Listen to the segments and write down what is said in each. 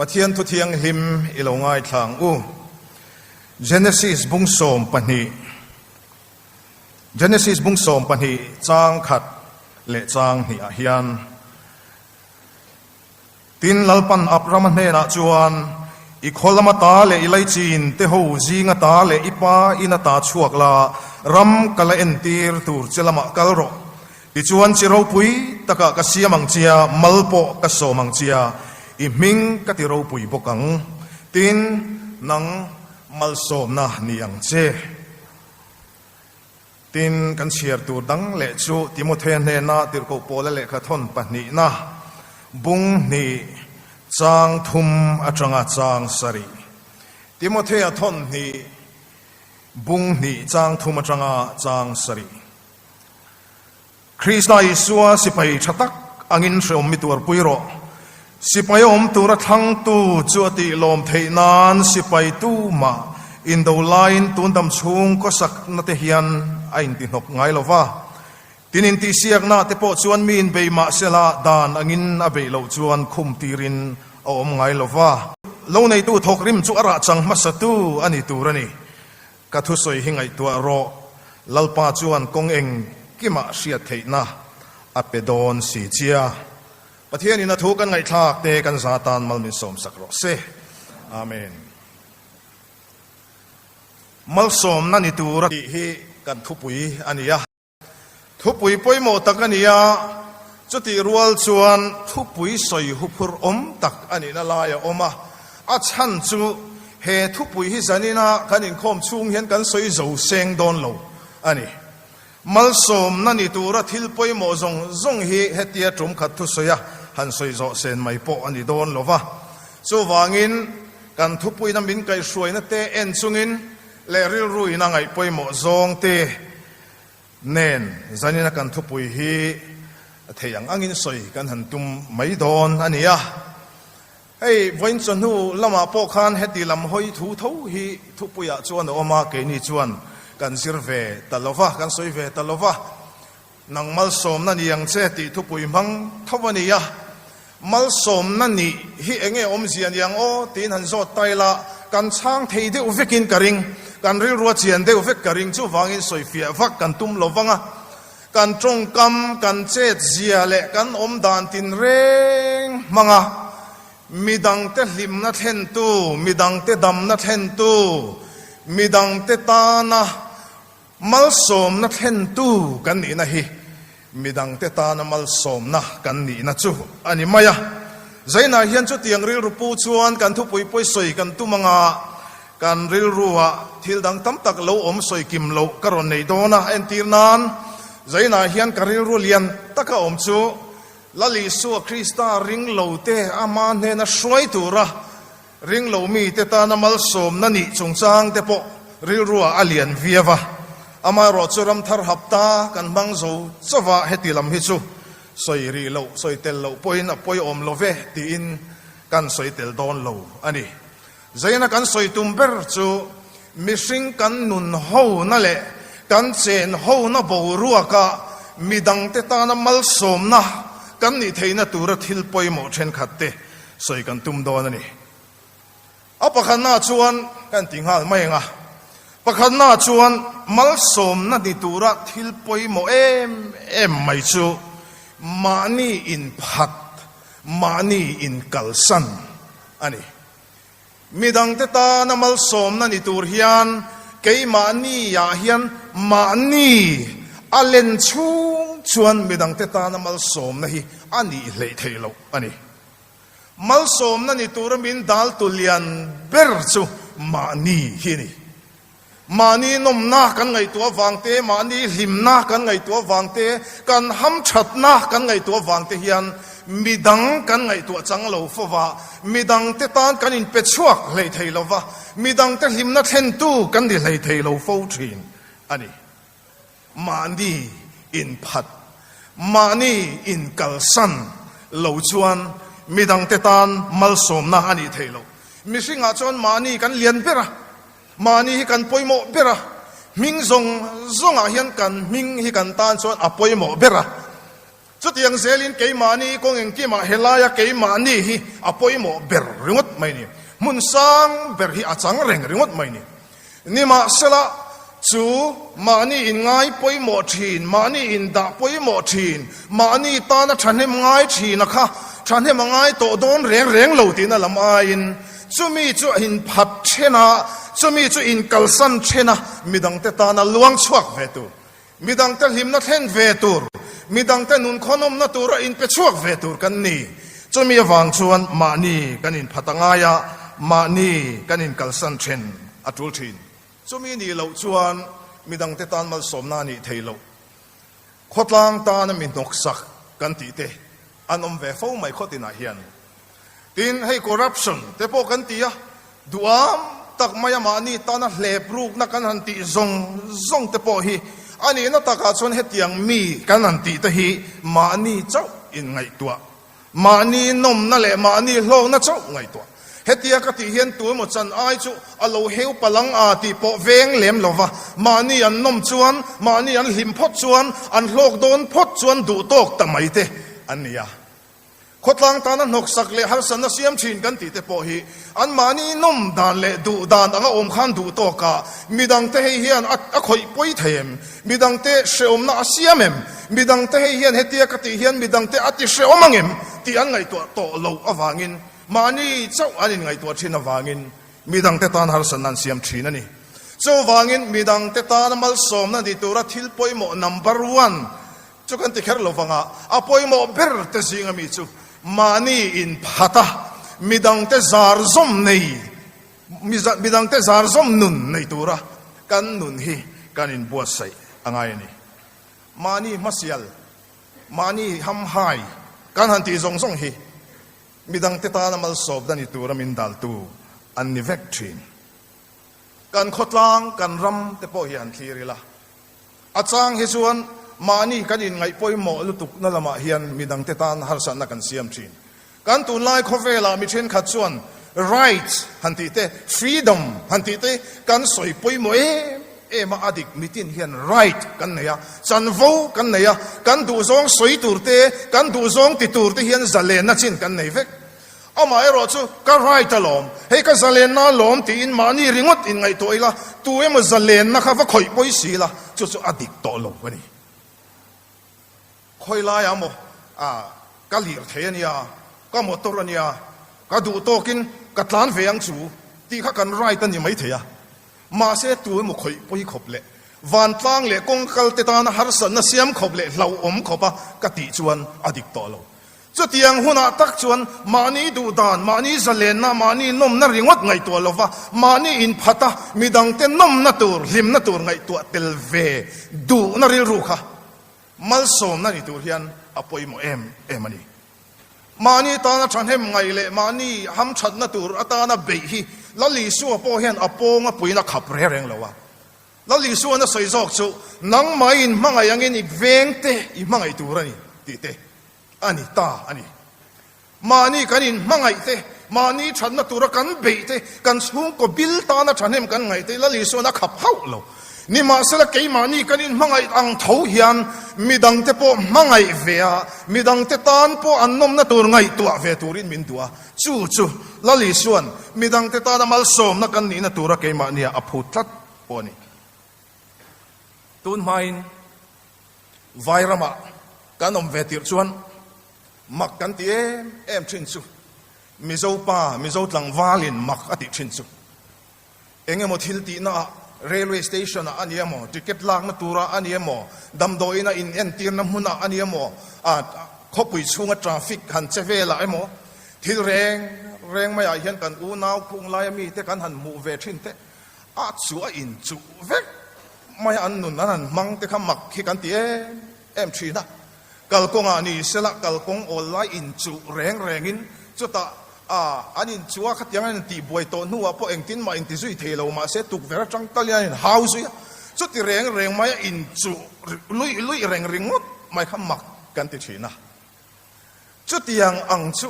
Pathian thu thianghlim i lo ngaithla ang u. Genesis bung 12 Genesis bung 12 chang khat leh chang hnih ah hian Tin, Lalpan Abrama hnenah chuan, I khaw lama ta leh i laichin te ho zinga ta leh i pa ina ta chhuak la, ram ka la entir tur che lamah kal rawh. Tichuan chi ropui takah ka siam ang chia, mal pawh ka sawm ang chia, i hming ka ti ropui bawk ang. Tin, nang malsawmna ni ang che. Tin, kan chhiar tur dang leh chu Timothea hnena Tirhkoh Paula lehkha thawn pahnihna, bung hnih, chang thum atanga chang sarih. Timothea thawn hnih, bung hnih, chang thum atanga chang sarih. Krista Isua sipai tha tak angin hreawm mi tuarpui rawh. Sipai awm tura thlangtu chu a tih lawm theih nan sipai tumah indo laiin tun dam chhung khawsakna te hian a intihnawk ngai lo va. Tin intihsiakna te pawh chuan mi inbei mah sela dan angin a beih loh chuan khum tirin a awm ngai lo va. Lo neitu thawkrim chu a rah chang hmasatu a ni tur a ni. Ka thusawi hi ngaihtuah rawh, Lalpa chuan kawng engkimah hriat theihna a pe dawn si chia. Pathianin a thu kan ngaihthlak te kan za tan mal min sawmsak rawh se. Amen. Malsawmna ni tura tih hi kan thupui a ni a. Thupui pawimawh tak a ni a, chutih rual chuan thupui sawi huphurh awm tak a nihna lai a awm a. A chhan chu he thupui hi zanina kan inkhawm chhung hian kan sawi zo seng dawn lo a ni. Malsawmna ni tura thil pawimawh zawng zawng hi hetia tum khat thusawi a han sawi zawh sen mai pawh a ni dawn lo va. Chuvangin kan thupuina min kaihhruaina te en chungin leh rilruin a ngaih pawimawh zawng te Nen, zanina kan thupui hi a thei ang angin sawi kan han tum mai dawn a ni a. Hei, vawiin chawhnu lamah pawh khan heti lam hawi thu tho hi thupuiah chuan a awm a, keini chuan kan zir ve ta lo va, kan sawi ve ta lo va. Nang malsawmna ni ang che tih thupui hmang tho a ni a. Malsawmna nih hi eng nge awmzia ni ang aw tiin han zawt ta ila, kan chhang thei deuh vekin ka ring, kan rilrua chian deuh vek ka ring, chuvangin sawifiah vak kan tum lo vang a, kan tawngkam, kan chetzia leh kan awm dan tinreng hmang a, midangte hlimna thlentu, midangte damna thlentu, midangte tana Malsawmna thlentu kan nihna hi midangte tana malsawmna kan nihna chu a ni mai a. Zainah hian chutiang rilru pu chuan kan thupui pawi sawi kan tum anga kan rilruah thil dang tam tak lo awm sawi kim loh ka rawn nei dawn a. Entir nan, Zainah hian ka rilru lian taka awm chu Lal Isua Krista ring lote ama hnena hruai tura Ringlo mite tana malsawmna nih chungchang te pawh rilruah a lian viau a, amaherawh chu ramthar hapta kan hmang zo chauh a, heti lam hi chu sawi rih loh, sawi tel loh pawhin a pawiawm lo ve tiin kan sawi tel dawn lo a ni. Zaina kan sawi tum ber chu mihring kan nun hona leh kan chen hona boruaka midangte tana malsawmna kan nih theihna tura thil pawimawh thenkhat te Sawi kan tum dawn a ni. A pakhatna chuan kan ti nghal mai ang a, pakhatna chuan malsawmna ni tura thil pawimawh em em mai chu mahni inphat, mahni inkalsan a ni. Midangte tana malsawmna ni tur hian keimahniah hian mahni a len chhung chuan midangte tana malsawmna hi a nih hleih theih loh a ni. Malsawmna ni tura min daltu lian ber chu mahni hi a ni. Mahni nawmna kan ngaihtuah avang te, mahni hlimna kan ngaihtuah avang te, kan hamthatna kan ngaihtuah avang te hian midang kan ngaihtuah chang lo fo va, midangte tan kan inpe chhuak hlei thei lo va, midangte hlimna thlentu kan ni hlei thei lo fo thin a ni. Mahni inphat, mahni inkalsan lo chuan midangte tan malsawmna a nih theih loh. Mihringah chuan mahni kan lian ber a. Mahni hi kan pawimawh ber a, hming zawng zawngah hian kan hming hi kan tan chuan a pawimawh ber a. Chutiang zelin keimahni kawng engkimah helaia keimahni hi a pawimawh ber ringawt mai ni. Hmun sang ber hi a chang reng ringawt mai ni. Nimahsela, chu mahni in ngai pawimawh thin, mahni in dah pawimawh thin, mahni tana thahnem ngai thina kha thahnem a ngai tawh dawn reng reng lo tihna lam aiin chumi chu a inphat then a, chumi chu inkalsan then a, midangte tana luang chhuak ve tur, midangte hlimna thlen ve tur, midangte nunkhawnawmna tura inpe chhuak ve tur kan ni. Chumi avang chuan mahni kan inphat a ngai a, mahni kan inkalsan then a tul thin. Chumi nih loh chuan midangte tan malsawmna a nih thei loh. Khawtlang tana mi hnawksak kan tih te an awm ve fo mai khawtinah hian. Tin, hei corruption te pawh kan ti a, duham tak maia mahni tana hlep rukna kan han tih zawng zawng te pawh hi a nihna takah chuan hetiang mi kan han tih te hi mahni chauh inngaihtuah, mahni nawmna leh mahni hlawkna chauh ngaihtuah. Hetia ka tih hian tu emaw chan ai chu a lo heu palang a tih pawh veng lem lo va, mahni an nawm chuan, mahni an hlim phawt chuan, an hlawk dawn phawt chuan duh tawk ta mai te an ni a. Khawtlang tana hnawksak leh harsatna siam thin kan tih te pawh hi anmahni nawm dan leh duh dan anga awm khan duh tawkah midangte hei hian a a khawih pawi thei em? Midangte hrehawmna a siam em? Midangte hei hian hetia ka tih hian midangte a ti hrehawm ang em? tih an ngaihtuah tawh loh avangin mahni chauh an inngaihtuah thin avangin midangte tan harsatna an siam thin a ni. Chuvangin midangte tana malsawmna ni tura thil pawimawh number one Chu kan ti kher lo vang a, a pawimawh ber te zinga mi chu mahni inphat a, midangte zar zawm nei, midangte zar zawm nun nei tura kan nun hi kan inbuatsaih a ngai a ni. Mahni hmasial, mahni hamhai kan han tih zawng zawng hi midangte tana malsawmna ni tura min daltu an ni vek thin. Kan khawtlang, kan ram te pawh hi han thlir ila. A chang hi chuan mahni kan inngaih pawimawh lutukna lamah hian midangte tan harsatna kan siam thin. Kan tunlai khawvelah mi thenkhat chuan rights han tih te, freedom han tih te kan sawi pawimawh em em a, a dik mitin hian right kan nei a, chanvo kan nei a, kan duhzawng sawi tur te, kan duhzawng ti tur te hian zalenna chin kan nei vek. Amaherawh chu ka right alawm, hei ka zalenna alawm tiin mahni ringawt inngaihtuah ila, tu emaw zalenna kha va khawih pawi si ila, chu chu a dik tawh lo a ni. Khawi laiah maw ka lir thei a nia, ka motor a nia, ka duh tawkin ka tlan ve ang chu tih kha kan right a ni maithei a. Mahse tu emaw khawih pawi khawp leh vantlang leh kawngkal te tana harsatna siam khawp leh hlauhawm khawpa ka tih chuan a dik tawh lo. Chutiang hunah tak chuan mahni duhdan, mahni zalenna, mahni nawmna ringawt ngaihtuah lova, mahni inphata midangte nawmna tur, hlimna tur ngaihtuah tel ve duhna rilru kha malsawmna ni tur hian a pawimawh em em a ni. Mahni tana thahnem ngaih leh mahni hamthatna tur atana beih hi Lal Isua pawh hian a pawnga puiin a khap reng reng lo a. Lal Isua'n a sawi zawk chu, Nangmah inhmangaih angin i vengte i hmangaih tur a ni tih te a ni ta a ni. Mahni kan inhmangaih te, mahni thatna tura kan beih te, kan chhungkaw bil tana thahnem kan ngaih te Lal Isua'n a khap hauh lo. Nimahsela keimahni kan inhmangaih ang tho hian midangte pawh hmangaih ve a, midangte tan pawh an nawmna tur ngaihtuah ve turin min duh a. Chu chu Lal Isua'n midangte tana malsawmna kan nihna tura keimahnia a phut tlat pawh a ni. Tun hmain Vai ramah kan awm ve tirh chuan mak kan ti em em thin chu Mizo pa, Mizo tlangvalin mak a tih thin chu eng emaw thil tihna ah railway station ah a ni emaw, ticket lakna turah a ni emaw, damdawiin a in entirna hmunah a ni emaw, ah khawpui chhunga traffic han che velah emaw thil reng reng maiah hian kan unau khung laia mite kan han hmuh ve thin te a chu a inchuh vek mai a, an nun an han hmang te kha mak hi kan ti em em thin a, kalkawngah ni sela kalkawng awl lai inchuh reng rengin chutah a an inchuh a, khatiang an intihbuai tawh hnuah pawh engtin mah inti zui thei lo mahse tukverh atang talin an inhau zui a, chuti reng reng mai a inchuh luih luih reng ringawt mai kha mak kan ti thin a, chutiang ang chu.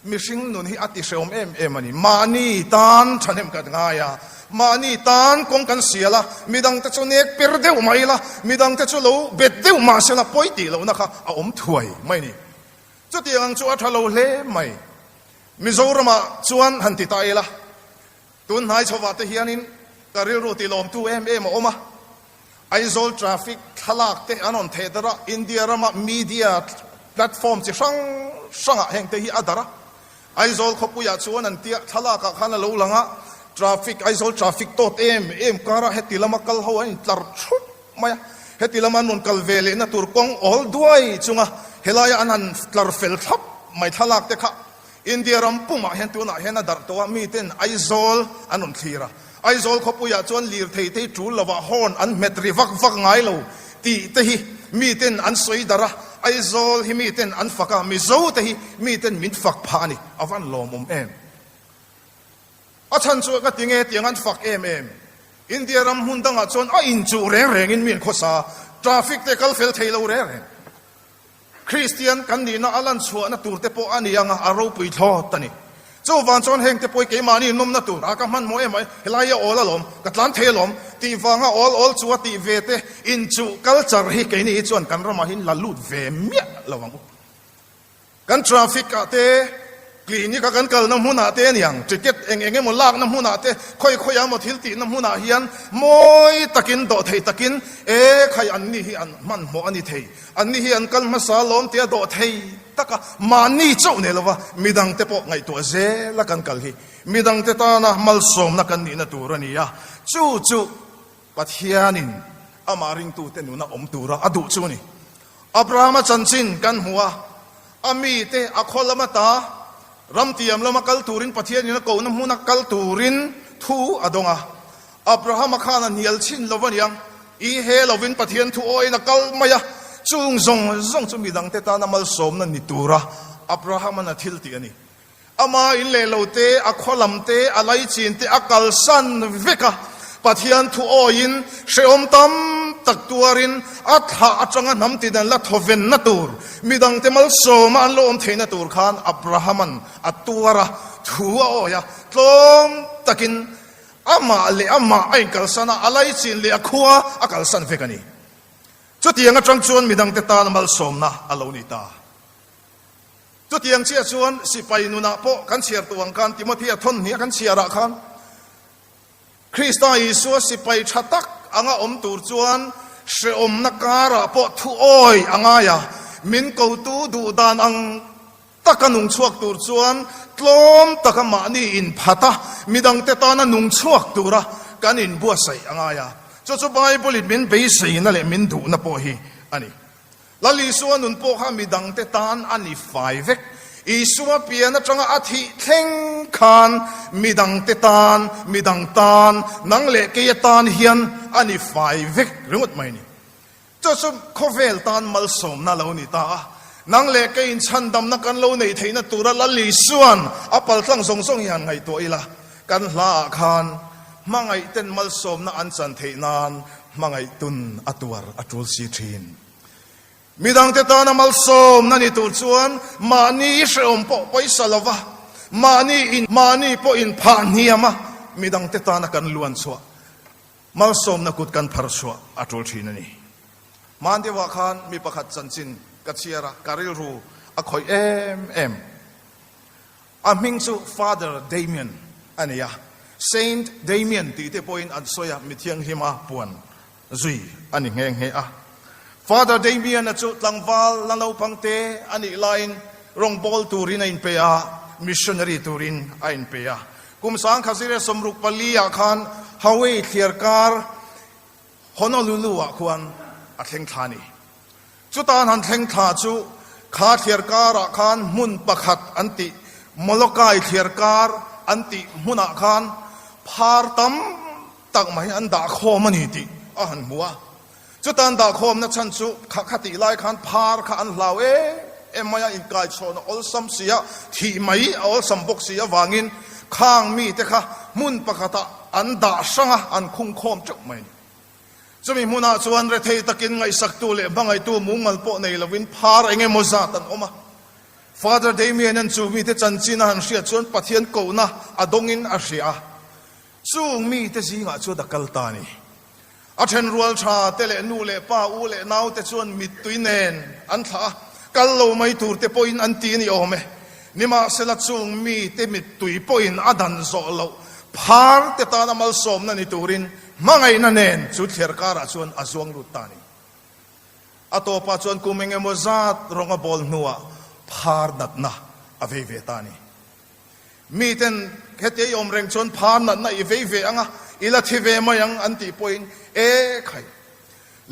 Mihring nun hi a ti hrehawm em em a ni. Mahni tan thahnem kan ngai a, mahni tan kawng kan sial a, midangte chu nek per deuh mah ila, midangte chu lo bet deuh mah sela pawi tih lohna kha a awm thuai mai a ni. Chutiang ang chu a tha lo hle mai. Mizoramah chuan han ti ta ila, tun hnai chhovah te hianin ka rilru tilawmtu em em a awm a. Aizawl traffic thlalak te an rawn theh darh a, India rama media platform chi hrang hrangah heng te hi a darh a. Aizawl khawpuiah chuan an tia thlalakah khan a lo lang a, traffic Aizawl traffic tawt em em karah heti lama kal ho an intlar thup mai a, heti lama an rawn kal ve lehna tur kawng awl duai chunga helaia an han tlar fel thlap mai thlalak te kha India ram pumah hian tunah hian a darh tawh a, miten Aizawl an rawn thlir a. Aizawl khawpuiah chuan lirthei te hi tul lovah horn an hmet ri vak vak ngai lo tih te hi miten an sawi darh a, Aizawl hi miten an fak a, Mizo te hi miten min fak phah a ni, a van lawmawm em? A chhan chu ka ti nge tiang an fak em em? India ram hmun dangah chuan a inchuh reng rengin mi an khawsa, traffic te kal fel thei lo reng reng. Kristian kan nihna a lan chhuahna tur te pawh a ni ang a, a ropui thlawt a ni. Chuvang chuan heng te pawh hi keimahni nawmna tur a ka hmanhmawh em ai, helai hi a awl alawm, ka tlan thei alawm tih vanga awl awl chu a tih ve te inchuh culture hi keini hi chuan kan ramah hian la lut ve miah lo ang u. Kan traffic ah te, clinic a kan kalna hmunah te aniang, ticket eng eng emaw lakna hmunah te, khawi khawi emaw thil tihna hmunah hian mawi takin, dawhthei takin e khai anni hi an hmanhmawh a ni thei. Anni hi an kal hmasa lawm tia dawhthei taka mahni chauh nei lova midangte pawh ngaihtuah zela kan kal hi midangte tana malsawmna kan nihna tur a ni a, chu chu Pathianin amah ringtute nuna awm tura a duh chu a ni. Abrahama chanchin kan hmu a, a mite a khaw lama ta ramtiam lama kal turin Pathianin a kohna hmuna kal turin thu a dawng a. Abrahama khan a hnial chhin lo aniang, i he lovin Pathian thu awiin a kal mai a, chung zawng zawng chu midangte tana malsawmna ni tura Abrahama'n a thil tih a ni. Ama in leh lo te, a khaw lam te, a laichin te a kalsan vek a. Pathian thu awiin hrehawm tam tak tuarin a thlah atanga hnam tin an la thawvenna tur, midangte malsawma an lo awm theihna tur khan Abrahama'n a tuar a, thu a awi a, tlawm takin amah leh amah a inkalsan a, a laichin leh a khua a kalsan vek a ni. Chutiang atang chuan midangte tana malsawmna a lo ni ta. Chutiang chiah chuan sipai nunah pawh kan chhiar tawh ang khan Timothea thawn hnih a kan chhiarah khan Krista Isua sipai tha tak anga awm tur chuan hrehawmna karah pawh thu awi a ngai a, min kotu duh dan ang taka nung chhuak tur chuan tlawm taka mahni inphat a, midangte tana nung chhuak tura kan inbuatsaih a ngai a. Chu chu Bible-in min beiseina leh min duhna pawh hi a ni. Lal Isua nun pawh kha midangte tan a ni fai vek. Isua pian atanga a thih thleng khan midangte tan, midang tan, nang leh kei atan hian a ni fai vek ringawt mai a ni. Chu chu khawvel tan malsawmna lo ni ta a. Nang leh kei inchhandamna kan lo neih theihna tura Lal Isua'n a paltlang zawng zawng hi han ngaihtuah ila, kan hlaah khan hmangaihten malsawmna an chan theih nan hmangaihtun a tuar a tul si thin. Midangte tana malsawmna ni tur chuan mahni hrehawm pawh pawisa lova, mahni in mahni pawh inphah hniam a, midangte tana kan luan chhuah malsawmna kut kan phar chhuah a tul thin a ni. Hman deuhah khan mi pakhat chanchin ka chhiar a, ka rilru a khawih em em. A hming chu Father Damien a ni a, Saint Damien tih te pawhin an sawi a, mithianghlima puan zui a ni nghe nghe a. Father Damien-a chu tlangval la naupang te a nih laiin rawngbâwl turin a inpe a, missionary turin a inpe a. Kum sangkha 64 ah khan Hawaii thliarkar Honolulu-ah khuan a thleng thla a ni. Chutan han thleng thla chu kha thliarkarah khan hmun pakhat an tih, Molokai thliarkar an tih hmunah khan phar tam tak mai an dah khawm a ni tih a han hmu a. Chutan dah khawmna chhan chu kha kha tih lai khan phar kha an hlau em em mai a, inkaichhawn a awlsam si a, thih mai a awlsam bawk si avangin khang mite kha hmun pakhatah an dah hrang a, an khung khawm teuh mai a ni. Chumi hmunah chuan rethei takin ngaihsaktu leh hmangaihtu mumal pawh nei lovin phar eng emaw zat an awm a. Father Damien-a'n chu mite chanchin a han hriat chuan Pathian kohna a dawngin a hria a, chung mite zingah chuan a kal ta a ni. A thenrual tha te leh nu leh pa, u leh nau te chuan mittui nen an thlah a, kal lo mai tur te pawhin an ti a ni awm e. Nimahsela chung mite mittui pawhin a dan zawh loh phar te tana malsawmna ni turin hmangaihna nen chu thliar karah chuan a zuang lut ta a ni. A tawpah chuan kum eng emaw zat rawng a bawl hnuah phar natna a vei ve ta a ni. Miten hetia i awm reng chuan phar natna i vei ve ang a, i la thi ve mai ang an tih pawhin, E khai!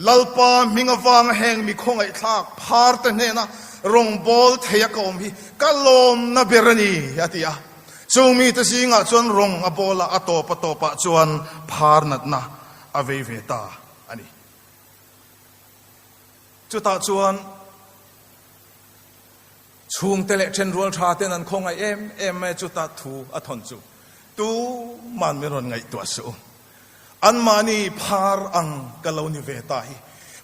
Lalpa hming avanga heng mi khawngaihthlak phar te hnena rawng bawl thei a ka awm hi ka lawmna ber a ni, a ti a. Chung mite zingah chuan rawng a bawl a, a tawp a tawpah chuan phar natna a vei ve ta a ni. Chutah chuan chhungte leh thenrual tha ten an khawngaih em em mai a, chutah thu a thawn chu tuman min rawn ngaihtuah suh u. Anmahni phar ang ka lo ni ve ta hi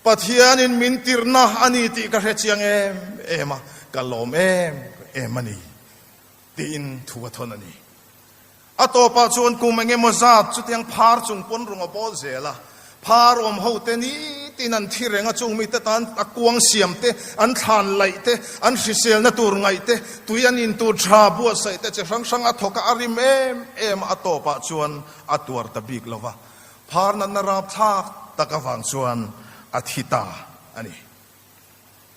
Pathianin min tirhna a ni tih ka hre chiang em em a, ka lawm em em a ni tiin thu a thawn a ni. A tawpah chuan kum eng emaw zat chutiang phar chung pawn rung a bawl zel a, phar awm ho te nitin an thi reng a, chung mite tan a kuang siam te, an thlan laih te, an hriselna tur ngaih te, tui an in tur tha buatsaih te chi hrang hrang a thawk a, a rim em em a, a tawpah chuan a tuar ta bik lo va, phar natna rapthlak tak avang chuan a thi ta a ni.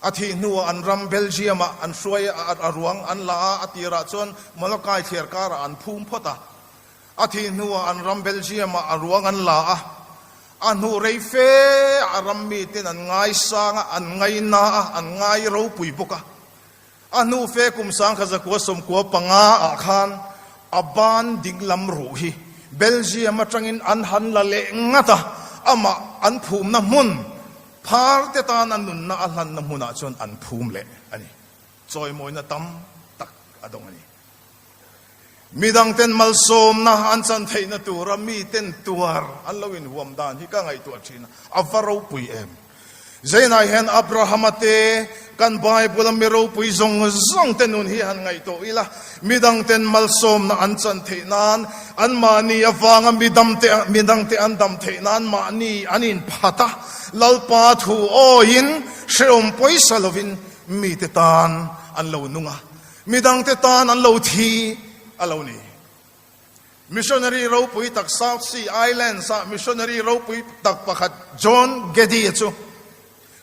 A thih hnuah an ram Belgium-ah an hruai a, a ruang an la a, a tirah chuan Molokai thliar karah an phum phawt a. A thih hnuah an ram Belgium-ah a ruang an la a, a hnu rei fe a ram miten an ngaisang a, an ngaina a, an ngai ropui bawk a. A hnu fe kum sangkha zakua 95 ah khan a ban dinglam ruh hi Belgium atangin an han la leh ngat a, amah an phumna hmun Phar te tana nunna a hlanna hmunah chuan an phum leh a ni. Chawimawina tam tak a dawng a ni. Midangten malsawmna an chan theihna tura miten tuar an lo inhuam dan hi ka ngaihtuah thin a, a va ropui em! Zainah hian Abrahama te, kan Bible-a mi ropui zawng zawng te nun hi han ngaihtuah ila, midangten malsawmna an chan theih nan, anmahni avanga midamte midangte an dam theih nan mahni an inphat a, Lalpa thu awiin hrehawm pawisa lovin mite tan an lo nung a, midangte tan an lo thi a lo ni. Missionary ropui tak South Sea Islands ah missionary ropui tak pakhat John Geddie chu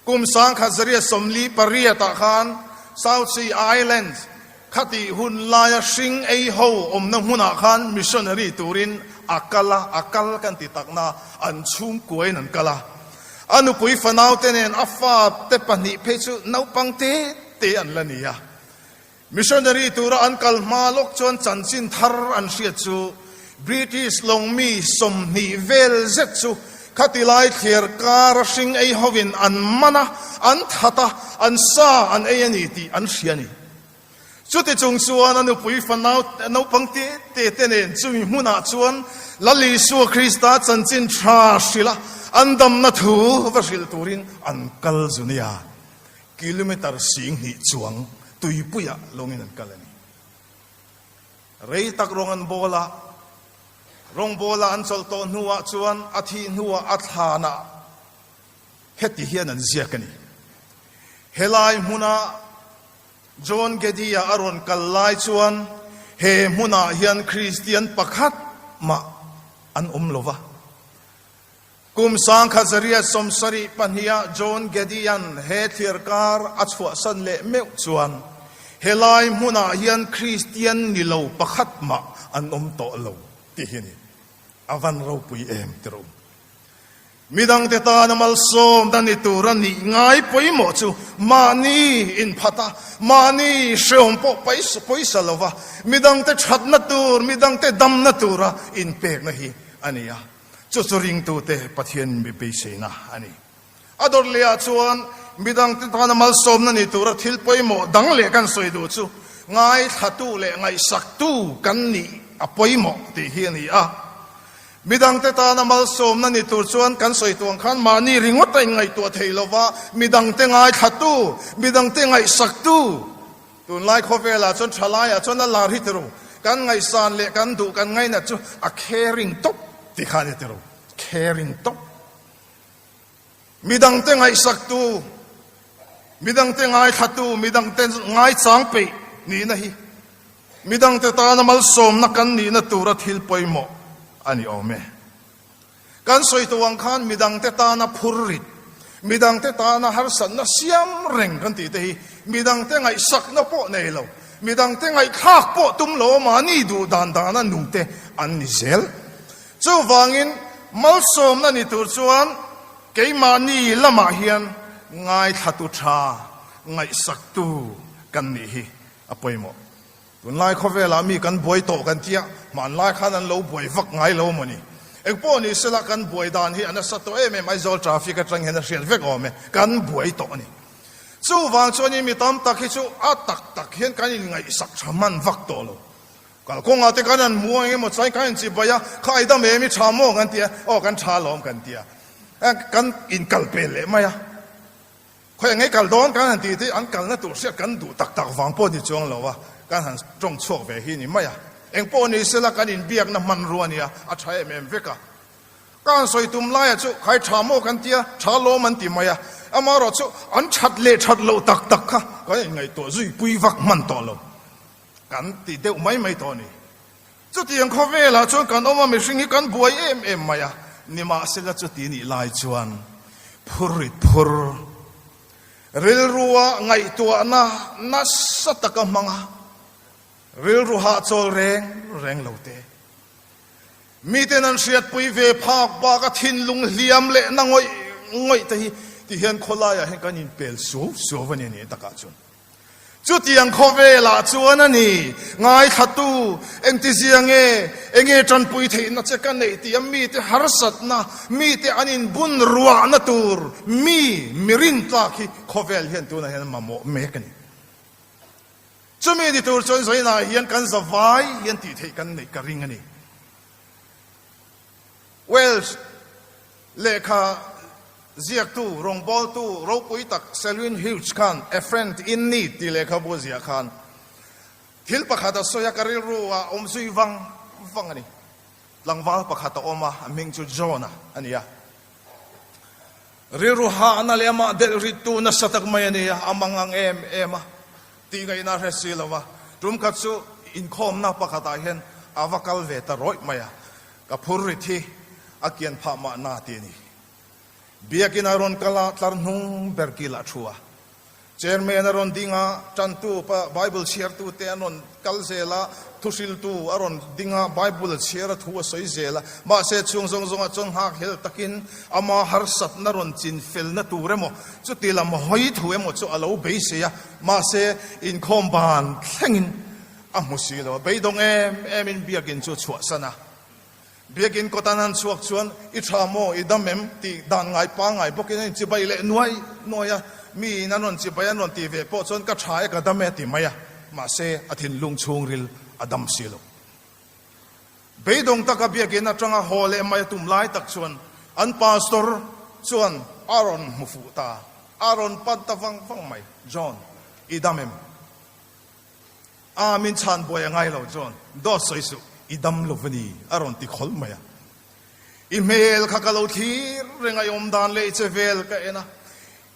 kum 1948 ah khan South Sea Islands khatih hun laia hring ei ho awmna hmunah khan missionary turin a kal a, a kal kan ti takna an chhungkuain an kal a. A nupui fanaute nen a fate pahnih phei chu naupang te te an la ni a. Missionary tura an kal hma lawk chuan chanchin thar an hriat chu British lawng mi 20 vel zet chu khati lai thliar kara hring ei hovin an man a, an that a, an sa an ei a ni tih an hria a ni. Chuti chung chuan a nupui fanau naupang te te te nen chumi hmunah chuan Lal Isua Krista chanchin tha hrilh a, an damna thu va hrilh turin an kal zu nia. Kilometre 2000 chuang tuipuiah lawngin an kal a ni. Rei tak rawng an bawl a, rawngbawla an chawlh tawh hnuah chuan a thih hnuah a thlanah heti hian an ziak a ni. Helai hmuna John Geddie-a a rawn kal lai chuan he hmunah hian Kristian pakhat mah an awm lo va. Kum 1972 ah John Geddie-a'n he thliarkar a chhuahsan leh meuh chuan helai hmunah hian Kristian ni lo pakhat mah an awm tawh lo tih hi a ni. A van ropui em ti rawh u. Midangte tana malsawmna ni tura nih ngai pawimawh chu mahni inphat a, mahni hrehawm pawh pawisa lova midangte thatna tur, midangte damna tura inpekna hi a ni a. Chu chu ringtute Pathian mi beiseina a ni. A dawt lehah chuan midangte tana malsawmna ni tura thil pawimawh dang leh kan sawi duh chu ngaithlatu leh ngaihsaktu kan nih a pawimawh tih hi a ni a. Midangte tana malsawmna ni tur chuan kan sawi tuang khan mahni ringawt a inngaihtuah thei lova, midangte ngaithlatu, midangte ngaihsaktu. Tunlai khawvelah chuan thalaiah chuan a lar hi ti ru. Kan ngaihsan leh kan duh kan ngainat chu a caring tawp ti kha a ni ti ru. Caring tawp. Midangte ngaihsaktu, midangte ngaithlatu, midangte ngaichang peih nihna hi midangte tana malsawmna kan nihna tura thil pawimawh a ni awm e. Kan sawi tawh ang khan midangte tana phurrit, midangte tana harsatna siam reng kan tih te hi midangte ngaihsakna pawh nei lo, midangte ngaihthlak pawh tum lo mahni duh dan dana nungte an ni zel. Chuvangin malsawmna ni tur chuan keimahni lamah hian ngaithlatu tha, ngaihsaktu kan nih hi a pawimawh. Tunlai khawvelah mi kan buai tawh kan tia, hmanlai khan an lo buai vak ngai lo maw ni? Engpawh ni sela kan buai dan hi a nasa tawh em em, Aizawl traffic atang hian a hriat vek awm e, kan buai tawh a ni. Chuvang chuanin mi tam tak hi chu a tak tak hian kan inngaihsak tha hman vak tawh lo. Kalkawngah te kan han hmu a, engemaw chuan kan inchibai a, kha i dam em i tha maw kan ti a, aw kan tha alawm kan ti a, kan inkal pel leh mai a. Khawi engei kal dawn kan han tih te an kalna tur hriat kan duh tak tak vang pawh ni chuang lo a, kan han tawng chhuak ve hi ni mai a. Eng pawh ni sela kan inbiakna hmanrua nia a tha em em vek a. Ka han sawi tum laia chu khai tha maw kan tia, tha lawm an ti mai a. Amaherawh chu an that leh that loh tak tak kha kan inngaihtuah zui pui vak hman tawh lo. Kan ti deuh mai mai tawh a ni. Chutiang khawvelah chuan kan awm a, mihring hi kan buai em em mai a, nimahsela chuti nih lai chuan phurrit phur, rilrua ngaihtuahna nasa taka hmang a, rilru hahchawl reng reng lo te, miten an hriatpui ve phak bak a thinlung hliam leh na ngawih ngawih te hi tihian khawlaiah hian kan inpel suau suau a ni a nih takah chuan. Chutiang khawvelah chuan a ni, ngaithlatu, engtizia nge, enge tanpui theihna che ka neih tih a mite harsatna, mite an inbun ruahna tur mi, mi rintlak hi khawvel hian tunah hian mamawh mek a ni. Chumi ni tur chuan zainah hian kan zavai hian tih theih kan neih ka ring a ni. Welsh lehkha ziaktu, rawngbawltu ropui tak Selwyn Hughes khan A Friend in Need tih lehkhabu a ziah khan thil pakhat a sawi a, ka rilru ah awm zui vang vang a ni. Tlangval pakhat a awm a, a hming chu John-a a ni a. Rilru hahna leh amah delh rittu nasa tak mai a ni a, a mangang em em a, tih ngaihna a hre si lo va. Tum khat chu inkhawmna pakhatah hian a va kal ve ta rawih mai a, Ka phur rit hi a kian phah mahna ti a ni. Biakin a rawn kal a, tlar hnung ber kil a thu a. Chairman a rawn ding a, tantu pa Bible chhiartu te an rawn kal zel a, thuhriltu a rawn ding a, Bible a chhiar a thu a sawi zel a. Mahse chhung zawng zawngah chuan nghakhlel takin ama harsatna rawn chin felna tur emaw, chuti lam hawi thu emaw chu a lo beisei a. Mahse inkhawm ban thlengin A hmu si lo a, beidawng em em in biakin chu a chhuahsan a. Biakin kawt an han chhuak chuan, I tha maw, i dam em? tih dan ngai pangngai bawkin an inchibai leh nuai nuai a. Mi in an rawn chibai an rawn tih ve pawh chuan ka tha e, ka dam e a ti mai a. Mahse, a thinlung chhungril a dam si lo. Beidawng taka biakin atanga haw leh mai a tum lai tak chuan an pastor chuan a rawn hmu fuh ta, a rawn pan ta vang vang mai, John, i dam em? A min chhan buai a ngai lo chuan dawt sawi suh, i dam lo va ni a rawn ti khawl mai a. I hmel kha ka lo thlir reng a, i awm dan leh i che vel ka en a,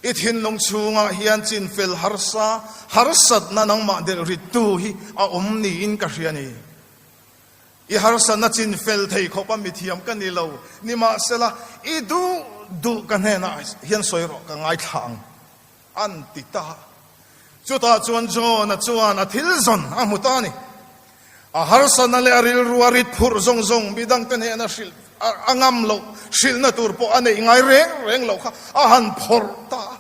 i thinlung chhungah hian chin fel harsa, harsatna nangmah delh rittu hi a awm niin ka hria ni. I harsatna chin fel thei khawp a mithiam ka ni lo, nimahsela i duh duh ka hnenah hian sawi rawh ka ngaithla ang. An ti ta. Chutah chuan John-a chuan a thil zawn a hmu ta a ni. A harsatna leh a rilru a rit phurh zawng zawng midangte hnena hrilh a ngam loh, hrilhna tur pawh a neih ngai reng reng loh kha a han phawrh ta a.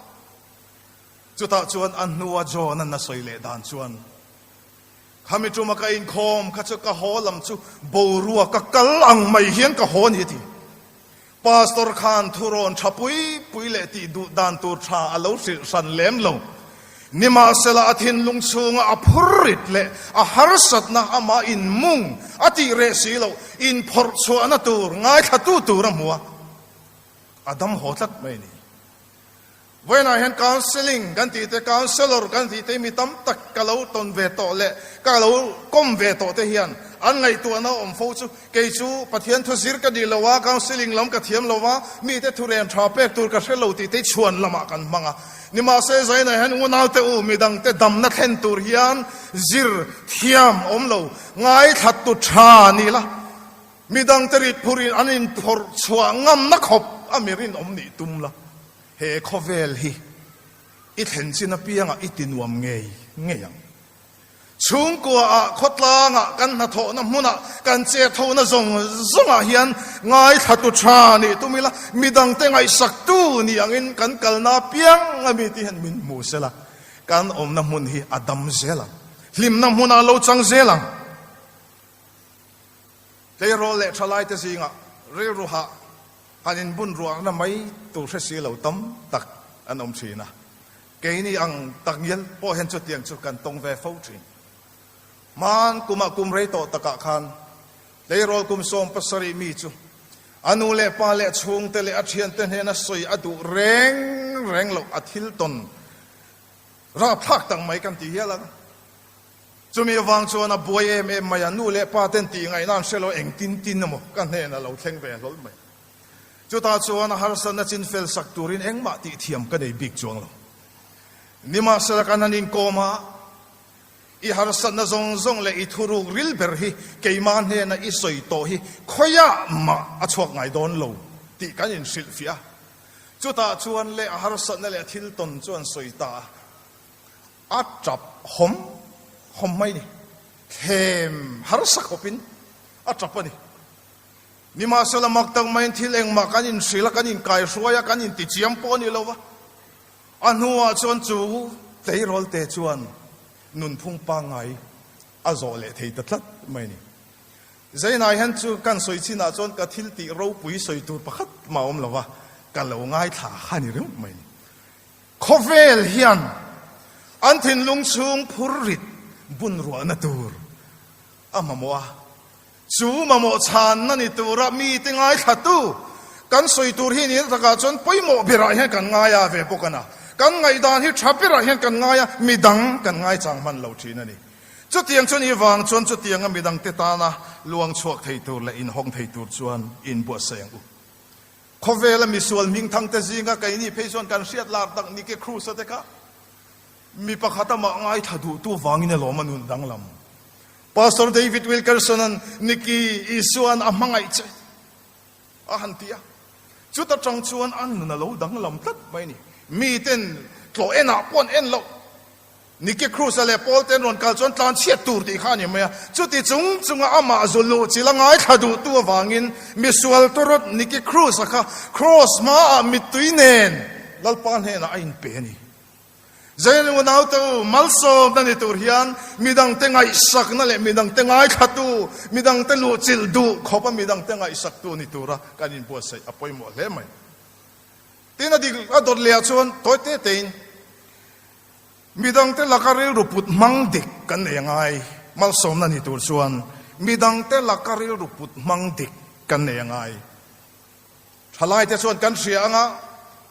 Chutah chuan a hnua John-a'n a sawi leh dan chuan, Khami tuma ka inkhawm kha chu ka haw lam chu boruak ka kal ang mai hian ka haw a ni a ti. Pastor khan thurawn tha pui pui leh tih duh dan tur tha a lo hrilh hran lem lo. Nimahsela a thinlung chhunga a phurrit leh a harsatna amah inmung a tih reh si loh inphawrh chhuahna tur ngaithlatu tur a hmu a, a dam haw tlat mai a ni. Vawiinah hian counselling kan tih te, counsellor kan tih te mi tam tak ka lo tawn ve tawh leh ka lo kawm ve tawh te hian an ngaihtuahna awm fo chu kei chu Pathian thu zir ka nih lo a, counselling lam ka thiam lo a, mite thu rem tha pek tur ka hre lo tih te chhuan lamah kan hmang a. Nimahse Zainah hian unaute u midangte damna thlen tur hian zir thiam awm lo, ngaithla tu tha ni la, midangte rit phurin an inphawrh chhuah ngamna khawp a mi rinawm nih tum la. He khawvel hi i thlen chin apiangah i ti nuam ngei ngei ang. Chhungkuaah, khawtlangah, kan hnathawhna hmunah, kan chet hona zawng zawngah hian ngaithlatu tha nih tum ila, midangte ngaihsaktu ni angin kan kalna apiang a mite hian min hmu sela, kan awmna hmun hi a dam zel ang, hlimna hmunah a lo chang zel ang. Tleirawl leh thalaite zingah rilru hah han inbun ruahna mai tur hre si lo tam tak an awm thin a, keini ang tak ngial pawh hian chutiang chu kan tawng ve fo thin. Hman kumah kum rei tawh takah khan tleirawl kum 70 mi chu a nu leh pa leh chhungte leh a thiante hnena sawi a duh reng reng loh a thil tawn rapthlak tak mai kan ti hial ang. Chumi avang chuan a buai em em mai a, nu leh pa ten tih ngaihna an hre lo, engtin tin emaw ka hnenah lo thleng ve hlawl mai. Chutah chuan a harsatna chin fel sak turin engmah tih thiam ka nei bik chuang lo. Nimahsela kan han inkawm a, i harsatna zawng zawng leh i thuruk ril ber hi keimah hnena i sawi tawh hi khawiah mah a chhuak ngai dawn lo tih kan inhrilhfiah a. Chutah chuan leh a harsatna leh a thil tawn chu an sawi ta a. A tap hawm hawm mai ni. Thlem harsa khawpin a tap a ni. Nimahsela mak tak maiin thil engmah kan inhrilh a, kan inkaihruai a, kan intichiam pawh a ni lo va. A hnuah chuan chu tleirawlte chuan nunphung pangngai a zawh leh thei ta tlat mai a ni. Zainai hian chu kan sawi chinah chuan ka thil tih ropui sawi tur pakhat mah a awm lo va, ka lo ngaithla kha ni ringawt mai a ni. Khawvel hian an thinlung chhung phur rit bun ruahna tur a mamawh a, chu mamawh chhanna ni tura mite ngaithlatu kan sawi tur hi nihna takah chuan pawimawh berah hian kan ngai a ve bawk a na. Kan ngaihdan hi tha berah hian kan ngai a, midang kan ngaichang hman lo thin a ni. Chutiang chu ni vang chuan chutianga midangte tana luang chhuak thei tur leh inhawng thei tur chuan inbuatsaih ang u. Khawvela misual hmingthangte zinga keini phei chuan kan hriat lar tak Nicky Cruz-a te kha mi pakhat amah ngaithla duhtu vangin a lawm a nun danglam. Pastor David Wilkerson-a'n Nicky Isua'n a hmangaih che a han ti a, chuta tang chuan a nun a lo danglam tlat mai a ni. Miten tlawh enah pawh an en loh. Nicky Cruz-a leh Paul te an rawn kal chuan tlan chhiat tur tih kha a ni mai a. Chuti chung chunga amah zu luh chil a ngaithla duhtu avangin misual tawrawt Nicky Cruz-a kha Cross hmaah mittui nen Lalpa hnenah a inpe a ni. Zain unaute u, malsawmna ni tur hian midangte ngaihsakna leh midangte ngaithlatu, midangte luhchilh duh khawpa midangte ngaihsaktu ni tura kan inbuatsaih a pawimawh hle mai. Tin, a dik a dawt lehah chuan tawi te tein Midangte laka rilru put hmang dik kan nei a ngai. Malsawmna ni tur chuan midangte laka rilru put hmang dik kan nei a ngai. Thalaite chuan kan hria anga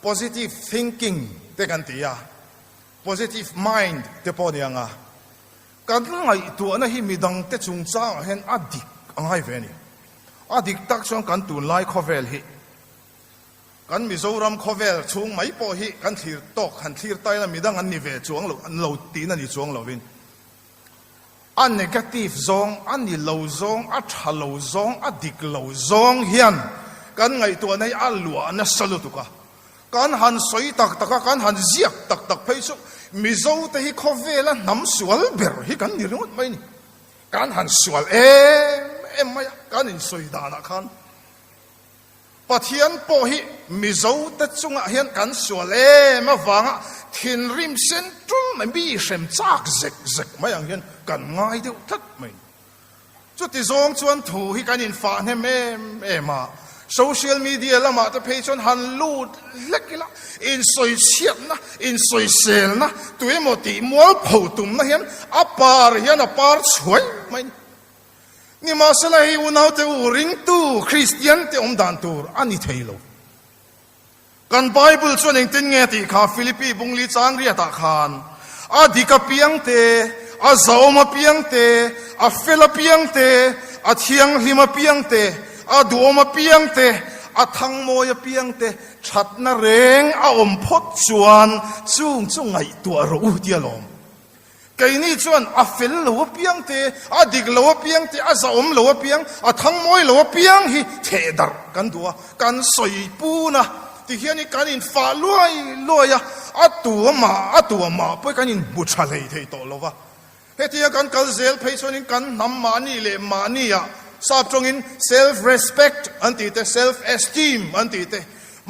positive thinking te kan ti a, positive mind te pawh a ni anga kan ngaihtuahna hi midangte chungchangah hian a dik a ngai ve a ni. A dik tak chuan kan tunlai khawvel hi Kan Mizoram khawvel chhung mai pawh hi kan thlir tawk han thlir ta ila midang an ni ve chuang lo, an lo tihna ni chuang lovin a negative zawng, a ni lo zawng, a tha lo zawng, a dik lo zawng hian kan ngaihtuahna hi a luah nasa lutuk a. Kan han sawi tak tak a, kan han ziak tak tak phei chu Mizote hi khawvela hnam sual ber hi kan ni ringawt mai a ni. Kan han sual em em mai a, kan insawi danah khan. Pathian pawh hi Mizote chungah hian kan sual em avanga thinrim sen tul mai, mi hrem chak zek zek mai ang hian kan ngai deuh tlat mai. Chuti zawng chuan thu hi kan infah hnem em em a, social media lamah te phei chuan han lut hlek ila, insawichhiatna, insawiselna, tuemaw tih mualpho tumna hian a par hian a par chhuai mai a ni. Nimahsela hei unaute u ringtu Kristiante awm dan tur a ni thei lo. Kan Bible chuan engtin nge tih kha Philippi bungli chang riatah khan a dik apiang te, a zahawm apiang te, a fel apiang te, a thianghlim apiang te, a duhawm apiang te, a thangmawi apiang te thatna reng a awm phawt chuan chung chu ngaihtuah rawh u tia lawm. Keini chuan a fel lo apiang te, a dik lo apiang te, a zahawm lo apiang, a thangmawi lo apiang hi theh darh kan duh a, kan sawi pun a, tihianin kan infah luai luai a, a tu amah a tu amah pawh kan inhmu tha hlei thei tawh lo va. Hetia kan kal zel phei chuanin kan hnam mahni leh mahniah sap tawngin self respect an tih te, self esteem an tih te,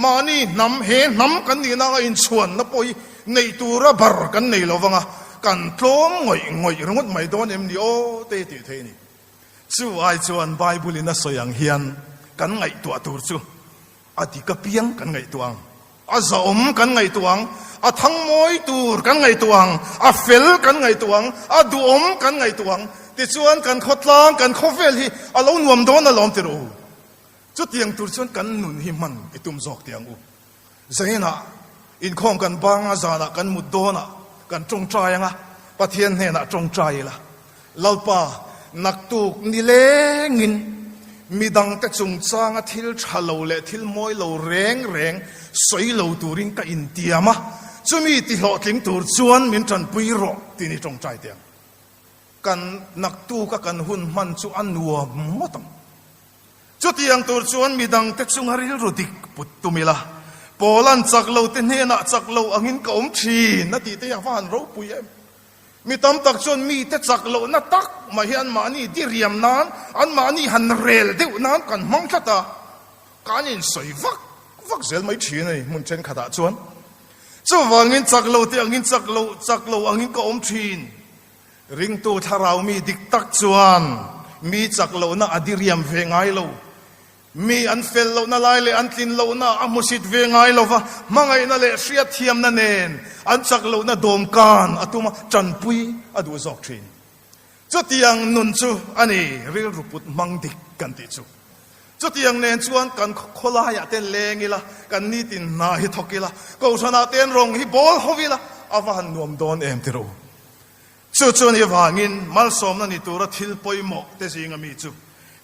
Mahni hnam, he hnam kan nihna anga inchhuanna pawh hi neih tura bar kan nei lo vang a, kan tlawm ngawih ngawih ringawt mai dawn em ni aw te tih theih a ni. Chu ai chuan Bible in a sawi ang hian kan ngaihtuah tur chu a dik apiang kan ngaihtuah ang, a zahawm kan ngaihtuah ang, a thangmawi tur kan ngaihtuah ang, a fel kan ngaihtuah ang, a duhawm kan ngaihtuah ang, tichuan kan khawtlang, kan khawvel hi a lo nuam dawn alawm ti rawh u. Chutiang tur chuan kan nun hi hman i tum zawk teh ang u. Zainah inkhawm kan bang a, zanah kan mut dawnah kan tawngtai ang a, Pathian hnenah tawngtai ila, Lalpa, naktuk nilengin midangte chungchanga thil tha lo leh thil mawi lo reng reng sawi lo turin ka intiam a, chumi tihlawhtling tur chuan min tanpui rawh tiin i tawngtai teh ang. Kan naktuka kan hun hman chu a nuam ngawt ang. Chutiang tur chuan midangte chunga rilru dik put tum ila, Paula'n chak lo te hnenah chak lo angin ka awm thin a tih te hi a va han ropui em? Mi tam tak chuan mite chak lohna tak mai hi anmahni diriam nan, anmahni han rel deuh nan kan hmang tlat a, kan insawi vak vak zel mai thin a ni hmun thenkhatah chuan. Chuvangin chak lo te angin chak lo, chak lo angin ka awm thin. Ringtu thlarau mi dik tak chuan mi chak lohna a diriam ve ngai lo. Mi an fel lohna lai leh an tlin lohna a hmusit ve ngai lo va, hmangaihna leh hriatthiamna nen an chak lohna dawmkan a tum a, tanpui a duh zawk thin. Chutiang nun chu a ni rilru put hmang dik kan tih chu. Chutiang nen chuan kan khawlaiah te leng ila, kan nitin hna hi thawk ila, kohhranah te rawng hi bawl ho ila, a va han nuam dawn em ti rawh u. Chu chu ni vangin malsawmna ni tura thil pawimawh te zinga mi chu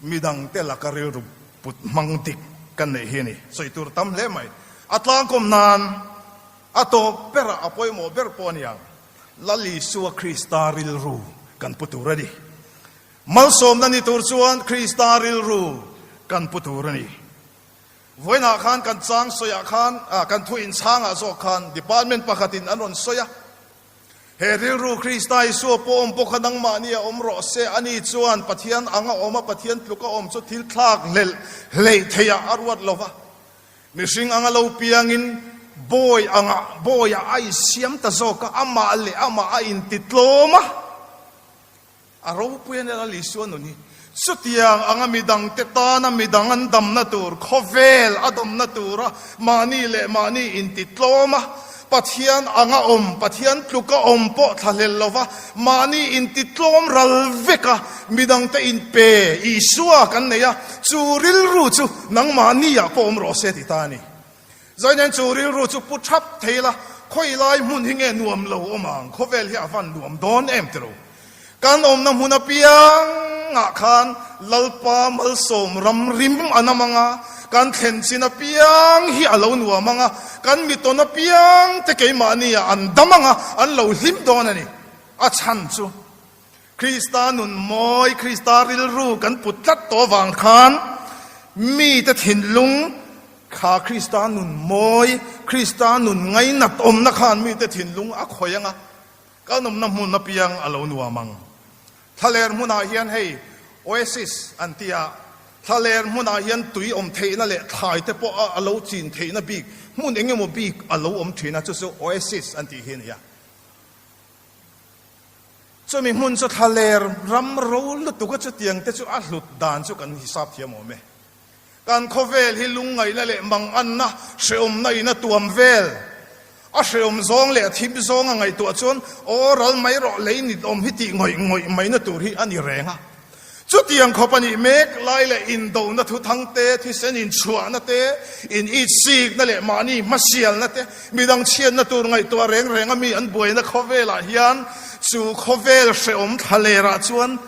midangte laka rilru put hmang dik kan neih hi a ni. Sawi tur tam hle mai. A tlangkawm nan a tawp berah a pawimawh ber pawh a ni ang. Lal Isua Krista rilru kan pu tur a ni. Malsawmna ni tur chuan Krista rilru kan pu tur a ni. Vawiinah khan kan chang sawiah khan, kan thu inchhangah zawk khan department pakhatin an rawn sawi a. He rilru Krista Isua pawh awm pawh kha nangmahni a awm rawh se, ani chuan Pathian ang a awm a, Pathian tluk a awm chu thil thlak hlelh hleih theihah a ruat lo va. Mihring anga lo piangin bawi angah bawiah a insiam ta zawk a, amah leh amah a intitlawm a. A ropui a nia Isua nun hi. Chutiang anga midangte tana midang an damna tur, khawvel a damna tura mahni leh mahni intitlawm a, Pathian anga awm, Pathian tluka awm pawh thlahlel lova mahni intitlawm ral vek a, midangte inpe Isua kan nei a, chu rilru chu nangmahniah pawh awm rawh se ti ta a ni. Zainen chu rilru chu pu thap thei la, khawi lai hmun hi nge nuam lo awm ang, khawvel hi a van nuam dawn em ti ro. Kan awmna hmun apiangah khan Lalpa malsawm ram rim a nam ang a, kan thlen chin apiang hi a lo nuam ang a, kan mitawn apiang te keimahniah an dam ang a, an lo hlim dawn a ni. A chhan chu Krista nun mawi, Krista rilru kan put tlat tawh avang khan mite thinlung kha Krista nun mawi, Krista nun ngainat awmna khan mite thinlung a khawih ang a, kan awmna hmun apiang a lo nuam ang. Thlaler hmunah hian hei Oasis an ti a, thlaler hmunah hian tui awm theihna leh thlai te pawh a lo chin theihna bik hmun eng emaw bik a lo awm thin a, chu chu Oasis an tih hi a ni a. Chumi hmun chu thlaler ram ro lutuk a chutiang te chu a hlut dan chu kan hisap thiam awm e. Kan khawvel hi lungngaihna leh manganna hrehawmna in a tuam vel. A hrehawm zawng leh a thim zawng a ngaihtuah chuan aw ral mai rawh lei nit awm hi tih ngawih ngawih maina tur hi a ni reng a. Chutiang khawp a nih mek lai leh indona thuthang te, thisen inchhuahna te, in itsikna leh mahni hmasialna te, midang chhiatna tur ngaihtuah reng reng a mi an buaina khawvelah hian chu khawvel hrehawm thlalerah chuan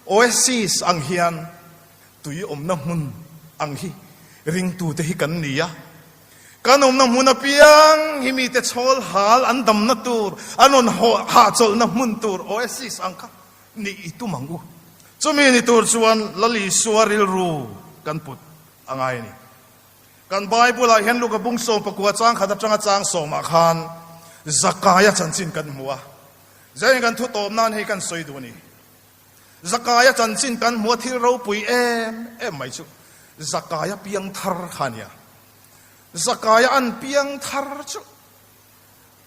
Oasis ang hian tui awmna hmun ang hi ringtute hi kan ni a. Kan awmna hmun apiang hi mite chhawl hal an damna tur, an rawn hahchawlhna hmun tur Oasis ang kha nih i tum ang u. Chumi ni tur chuan Lal Isua rilru kan put a ngai a ni. Kan Bible-ah hian Luka bung 19 chang khat atanga chang sawmah khan Zakaia chanchin kan hmu a. Zaiin kan thu tawp nan hei kan sawi duh a ni. Zakaia chanchin kan hmu a thil ropui em em mai chu Zakaia piang thar kha a nia. Zakaia an piang thar chu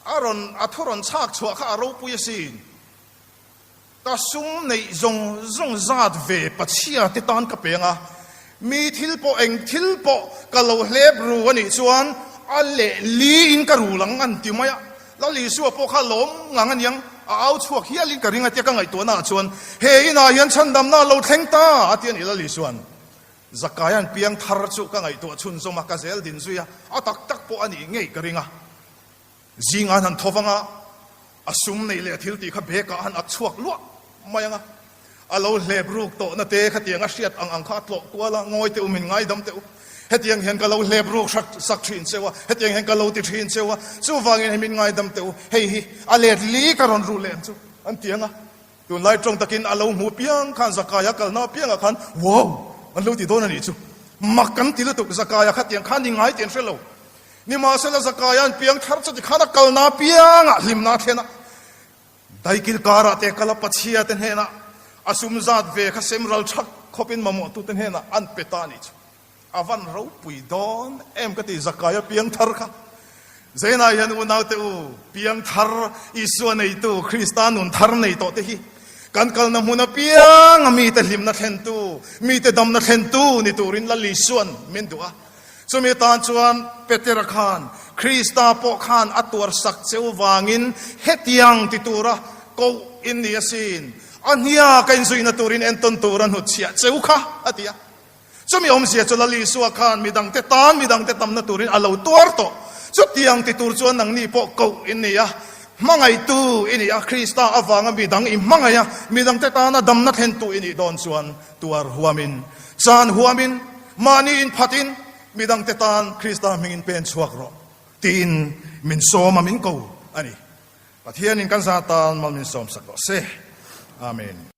a rawn a thu rawn chhak chhuah kha a ropui asin. Ka sum neih zawng zawng zat ve pachhia te tan ka peng a, mi thil pawh eng thil pawh ka lo hlep ru a nih chuan a leh li in ka rul ang an ti mai a. Lal Isua pawh kha lawm ngang a niang, a au chhuak hial in ka ring a tia ka ngaihtuahna ah chuan he inah hian chhandamna a lo thleng ta a ti a ni Lal Isua'n. Zakaia'n piang thar chu ka ngaihtuah chhunzawm a, ka zel din zui a, a tak tak pawh a nih ngei ka ring a. Zingah an han tho vang a, a sum neih leh a thil tih kha bag-ah a han ak chhuak luah mai ang a. A lo hlep ruk tawhna te khatiang a hriat ang ang kha a tlawh kual a, ngawi teh u, min ngaidam teh u. Hetiang hian ka lo hlep ruk hrat sak thin cheu a, hetiang hian ka lo ti thin cheu a, chuvangin hei min ngaidam teh u, hei hi a let li ka rawn ruh leh ang chu, an ti ang a. Tunlai tawng takin a lo hmu piang khan Zakaia kalna piangah khan wow! an lo ti dawn a nih chu. Mak kan ti lutuk, Zakaia khatiang khan ni ngai tih an hre lo. Nimahsela Zakaia'n piang thar chuti khan a kalna piangah hlimna a thlen a, daikil karah te kal a Pachhia te hnenah a sum zat ve kha sem ral thak khawpin mamawhtute hnenah an pe ta a nih chu. A van ropui dawn em ka ti Zakaia piang thar kha. Zeinah hian unaute u, piang thar Isua neitu Krista nun thar nei tawh te hi kan kalna hmun apianga mite hlimna thlentu, mite damna thlentu ni turin Lal Isua'n min duh a. Chumi tan chuan Petera khan Krista pawh khan a tuar sak cheu vangin hetiang ti tura koh in ni asin, a hnia ka inzuina turin entawn tur a hnutchhiah cheu kha, a ti a. Chumi awmzia chu Lal Isua khan midangte tan midangte tamna turin a lo tuar tawh. Chutiang ti tur chuan nangni pawh koh in ni a, hmangaihtu i ni a, Krista avanga midang i hmangaih a, midangte tana damna thlentu i nih dawn chuan tuar huamin, chan huamin, Mahni inphatin midangte tan Krista hmingin pen chhuak rawh tiin min sawm a, min ko a ni. Pathianin kan zah tan mal min sawmsak rawh se. Amen.